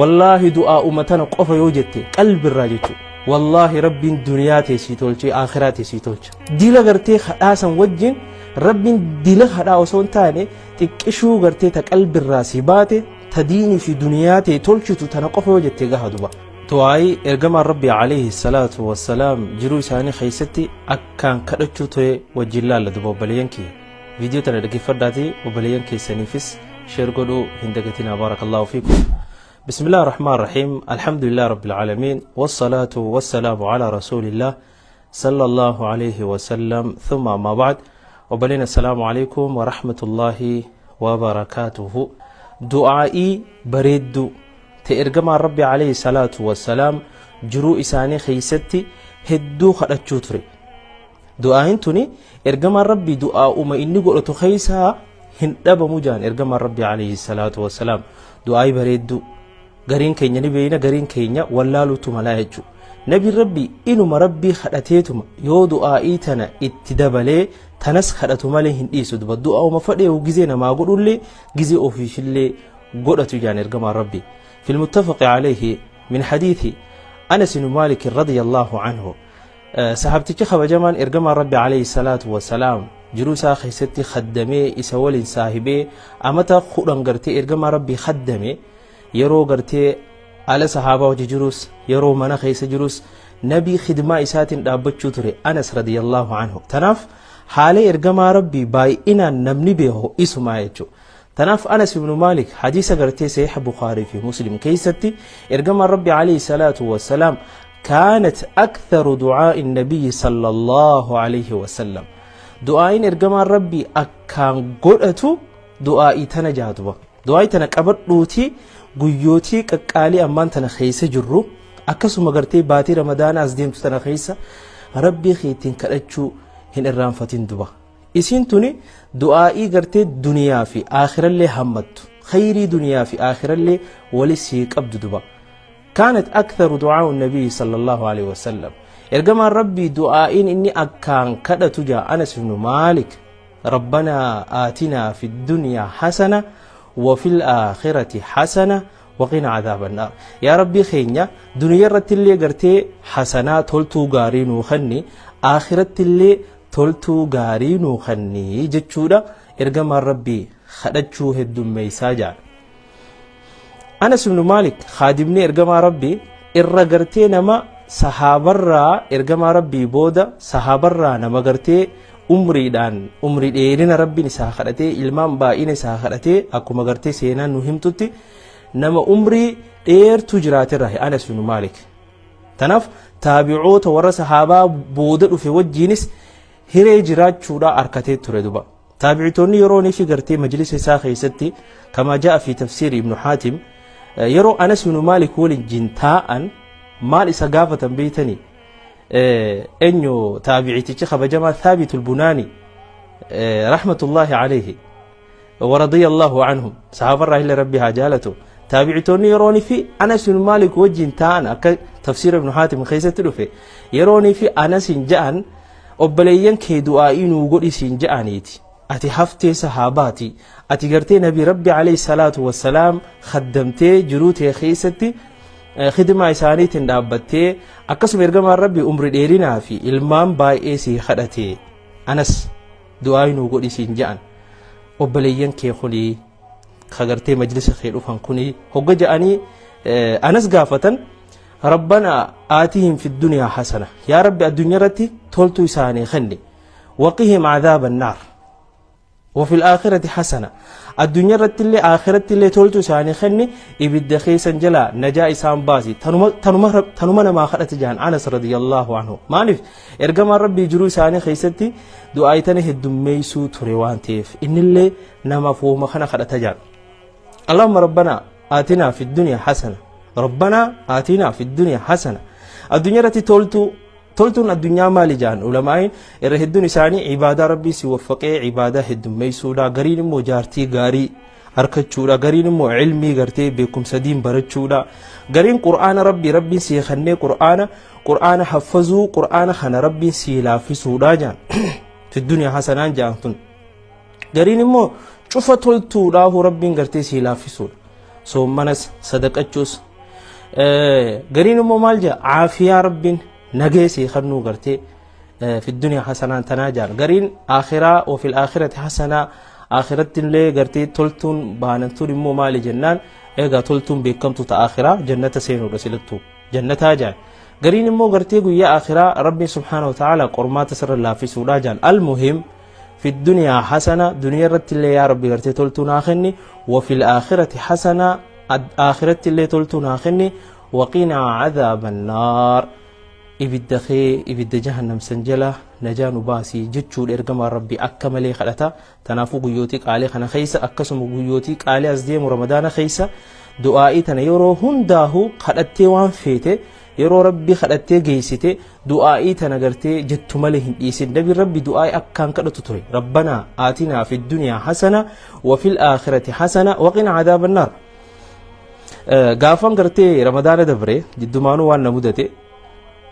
Wallaahi du'aa'uma tana qofa yoo jette qalbirraa jechuudha. Wallaahi Rabbiin duniyaa tee sii tolchee aakhiraa tee sii tolcha. Dila gartee kadhaa san wajjin Rabbiin dila kadhaa osoo hin taane xiqqishuu gartee ta qalbirraa si baate ta diinii fi duniyaa tee tolchitu tana qofa yoo jette gaha duba. Du'aa'ii ergamaan Rabbii alayhi salaatu wassalaam jiruu isaanii keessatti akkaan kadhachuu ture wajjin laalla duba obboleeyyan kiyya. Viidiyoo tana dhaggeeffadhaatii obboleeyyan keessaniifis share godhuu hin dagatinaa baarakallaahu fiikum. بسم الله الرحمن الرحيم، الحمد لله رب العالمين، والصلاة والسلام على رسول الله صلى الله عليه وسلم، ثم ما بعد. وبلين السلام عليكم ورحمة الله وبركاته. دعائي بريد تإرجم ربي عليه الصلاة والسلام جرو إساني خيستي هدو خدتشو تري. Du'aayin tuni ergamaan Rabbii du'aa'uma inni godhatu keeysaa hin dhabamu jaan ergamaan Rabbii alayhi salaatu wassalaam. Du'aayi bareedduu gariin keenya ni beeyna, gariin keenya wallaaluutu malaa jechuu. Nabiin Rabbii inuma Rabbii kadhateetuma yoo du'aa'ii tana itti dabalee tanas kadhatu malee hin dhiisu duba. Du'aa'uma fadheehu gizee namaa godhullee gizee ofiifillee godhatu jaan ergamaan Rabbii. Fil muttafaqi alayhi min hadiithi Anas ibn Maalik radiyallahu anhu. Sahaabtichi kabajamaan ergamaan Rabbi alayhi salaatu wassalaam jiruu isaa keessatti khaddamee isa waliin saahibee amata 10 gartee ergamaa Rabbii khaddame, yeroo gartee ala sahaabaa hojii jirus yeroo mana keessa jirus nabii khidmaa isaatiin dhaabbachuu ture Anas radiyallahu anhu. Tanaaf haala ergamaa Rabbii baay'inaan namni beeku isumaa jechuudha. Tanaaf Anas ibn Maalik hadiisa gartee Sahiha Bukhaarii fi Muslim keessatti ergamaan Rabbi alayhi salaatu wassalaam kaanat aktharu du'aa'i nabiyyi sallallahu alayhi wasallam. Du'aa'iin ergamaan Rabbii akkaan godhatu du'aa'ii tana jaatuba. Du'aa'ii tana qabadhuutii guyyootii qaqqaalii ammaan tana keessa jirru, akkasuma gartee baatii Ramadaanaa as deemtu tana keessa Rabbii keetiin kadhachuu hin irraanfatin duba. Isiin tuni du'aa'ii gartee duniyaa fi aakhirallee hammattu. Khayrii duniyaa fi aakhirallee wali sii qabdu duba. Kaanat aktharu du'aa'u nabiyyi sallallahu alaihi wasallam. Ergamaan Rabbii du'aa'iin inni akkaan kadhatu jaa Anas ibn Maalik. Rabbanaa aatinaa fi dunyaa hasana wa fil aakhirati hasana waqina cadaaban naar. Yaa Rabbii keenya, duniyaa irratti illee gartee hasanaa toltuu gaarii nuu kenni, aakhiratti illee toltuu gaarii nuu kenni jechuudha ergamaan Rabbii kadhachuu heddummeessaa jaa. Anas ibn Maalik khaadimni ergamaa Rabbii irra gartee nama sahaabarraa ergamaa Rabbii booda sahaabarraa nama gartee umriidhaan umrii dheerina Rabbiin isaa kadhatee ilmaan baay'ina isaa kadhatee, akkuma gartee seenaan nu himtutti nama umrii dheertuu jiraaterraa Anas ibn Maalik. Tanaaf taabi'oota warra sahaabaa booda dhufe wajjiinis hiree jiraachuudhaa arkatee ture duba. Taabi'itoonni yeroo inni fi gartee majlisa isaa keessatti, kamaa ja'a fi tafsiiri Ibnu Haatim, yeroo Anas ibn Maalik waliin jin taa'an maal isa gaafatan beeytanii? Eenyu taabi'itichi kabajamaa Thaabitul Bunaani rahmatullahi alayhi wa radiyallahu anhum, sahaabarraa illee Rabbi haa jaalatu. Taabi'itoonni yeroo inni fi Anas ibn Maalik wajjin taa'an, akka tafsiira Ibnu Haatim keessatti dhufe, yeroo inni fi Anas hin ja'an obboleeyyan kee du'aa'ii nuu godhi siin ja'aniiti, ati haftee sahaabaati, ati gartee nabi Rabbi alayhi salaatu wassalaam khaddamtee jiruu tee keessatti khidmaa isaaniitiin dhaabbattee, akkasuma ergamaan Rabbi umri dheerinaa fi ilmaan baay'ee sii kadhate, Anas du'aa'ii nuu godhi siin ja'an, obboleeyyan kee kunii ka gartee majlisa kee dhufan kunii hogga ja'anii Anas gaafatan, rabbana aatihim fi dunyaa hasana, yaa Rabbi addunyaa irratti toltuu isaanii kenni, waqihim cadaaba annaar, وفي الآخرة حسنة, الدنيا رت اللي آخرة اللي تولتو ساني خني إبد خيسا جلا نجا إسان باسي. تنما تنما ما خلت جان أنس رضي الله عنه. مالف إرجما ربي جرو ساني خيستي دعايتني هدميسو تروان تيف إن اللي نما فوما خنا خلت جان. اللهم ربنا آتنا في الدنيا حسنة، ربنا آتنا في الدنيا حسنة. الدنيا رتي تولتو toltuun addunyaa maali jaan ulamaa'in irra hedduun isaanii ibaadaa Rabbii si waffaqee ibaadaa heddummeessuudha, gariin immoo jaartii gaarii arkachuudha, gariin immoo ilmii gartee beekumsa diin barachuudha, gariin qur'aana Rabbii Rabbiin si kennee qur'aana haffazuu, qur'aana kana Rabbiin si laaffisuudha jaan fi duniyaa hasanaan jaan tun, gariin immoo cufa toltuudhaahu Rabbiin gartee si laaffisuudha, soommanas sadaqachuus. Gariin immoo maal jaa caafiyaa rabbiin nageesii kannuu gartee fi duniyaa hasanaan tanaa jaan. Gariin akhiraa wafil aakhirati hasanaa, akhiratti illee gartee toltuun baanantuun immoo maali jennaan, egaa toltuun beekamtu ta akhiraa jannata seenuudha, silattuu jannataa jaan. Gariin immoo gartee guyyaa akhiraa rabbiin subhaana wa ta'ala qormaata sirra laaffisuudha jaan. Almuhim, fi duniyaa hasana, duniyaa irratti illee yaa rabbi gartee toltuu naa kenni, wafil aakhirati hasana, akhiratti illee toltuu naa kenni, waqinaa cadaaba annaar, ibidda kee ibidda jahannam san jala najaa nu baasii jechuudha. Ergamaan rabbii akka malee kadhata. Tanaafuu guyyootii qaalii kana keessa, akkasuma guyyootii qaalii as deemu ramadaana keessa, du'aa'ii tana yeroo hundaahu kadhattee waan feete yeroo rabbii kadhattee geessite du'aa'ii tana gartee jettu malee hin dhiisin. Nabi rabbi du'aa'ii akkaan kadhatu ture: rabbanaa aatinaa fi duniyaa hasana wa fil aakhirati hasana waqina cadaaba annaar. Gaafan gartee ramadaana dabre jiddumaanuu waan na mudate,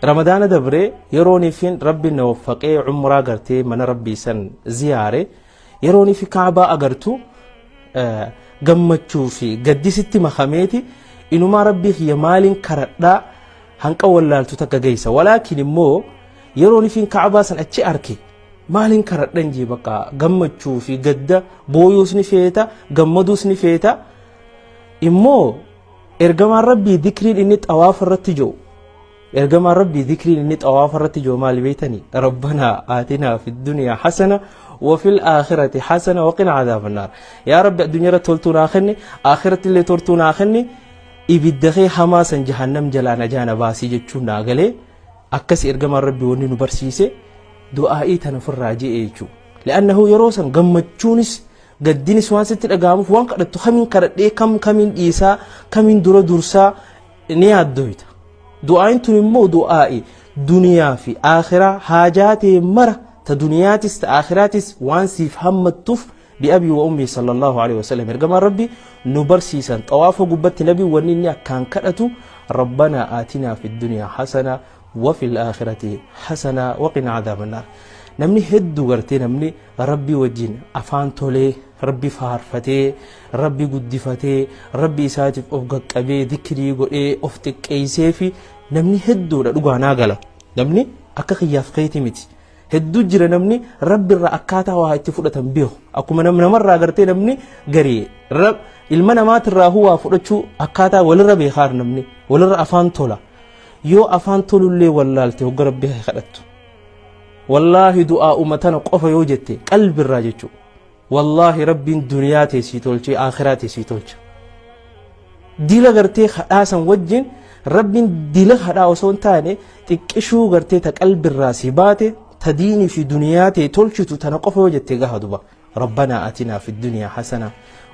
ramadaana dabre yerooniifin rabbi na waffaqee umraa gartee mana rabbii san ziyaare, yerooniifi kaabaa agartu gammachuu fi gaddisitti makameeti inumaa rabbii kiyya maaliin karadhaa hanqa wallaaltu takka geessa. Walaakin immoo yerooniifin kaabaa san achi arke maaliin karadhan jee, bakka gammachuu fi gadda, booyuus ni feeta, gammaduus ni feeta. Immoo ergamaan rabbii dikriin inni xawaafa irratti jiru, ergamaan rabbii dikriin inni xawaafa irratti jiru maali beeytanii? Rabbanaa aatinaa fi duniyaa hasana وفي الآخرة حسنة وقنا عذاب النار. يا رب الدنيا toltuu naa kenni, آخرة illee toltuu naa kenni, ibidda kee hamaa san jahannam jalaa najaana baasii jechuun naa galee. Akkas ergamaan rabbii wanni nu barsiise du'aa'ii tana ofirraa je'e jechuudha. Li'annahu yeroo san gammachuunis gaddinis waan sitti dhaga'amuuf waan kadhattu kamiin kadhadhee, kam kamiin dhiisaa, kamiin dura dursaa ni yaaddoyta. Du'aa'iin tun immoo du'aa'i duniyaa fi akhiraa haajaa ta'e mara, ta duniyaatis ta akhiraatis waan siif hammattuuf, bi'abii wa ummii sallallahu alaihi wasallam, ergamaan rabbi nu barsiisan xawaafa gubbatti nabi wanni inni akkaan kadhatu: rabbanaa aatinaa fi duniyaa hasana wa fil aakhirati hasana waqina cadaaba annaar. Namni hedduu gartee namni rabbii wajjin afaan tolee, rabbi faarfatee, rabbi guddifatee, rabbi isaatiif of qaqqabee, dikrii godhee, of xiqqeessee fi namni hedduudha. Dhugaa naa gala, namni akka kiyyaaf keeti miti, hedduu jira. Namni rabbi irraa akkaataa waa itti fudhatan beeku akkuma namarraa gartee namni garii ilma namaatirraa waa fudhachuu akkaataa walirra beekaar. Namni walirra afaan tola, yoo afaan tolullee wallaalte hogga rabbi kadhattu, wallaahi du'aa umatana qofa yoo jette qalbirraa jechuudha, wallaahi rabbiin duniyaa teessii tolchee akhiraa teessii tolcha. Dila gartee kadhaasan wajjin rabbiin dila kadhaa osoo hin taane xiqqishuu gartee ta qalbirraa si baate, ta diinii fi duniyaa ta'e tolchitu tana qofa yoo jette gaha duba: ربنا آتنا في الدنيا حسنة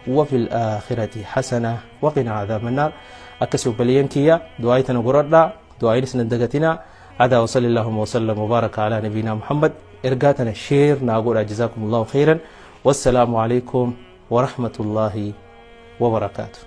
وفي الآخرة حسنة وقنا عذاب النار. Akkasii obboleeyyan kiyya, du'aa tana godhadhaa, du'aayinis nan dagatinaa. هذا وصلى اللهم وسلم وبارك على نبينا محمد. Ergaa tana share naa godha. جزاكم الله خيرا، والسلام عليكم ورحمة الله وبركاته.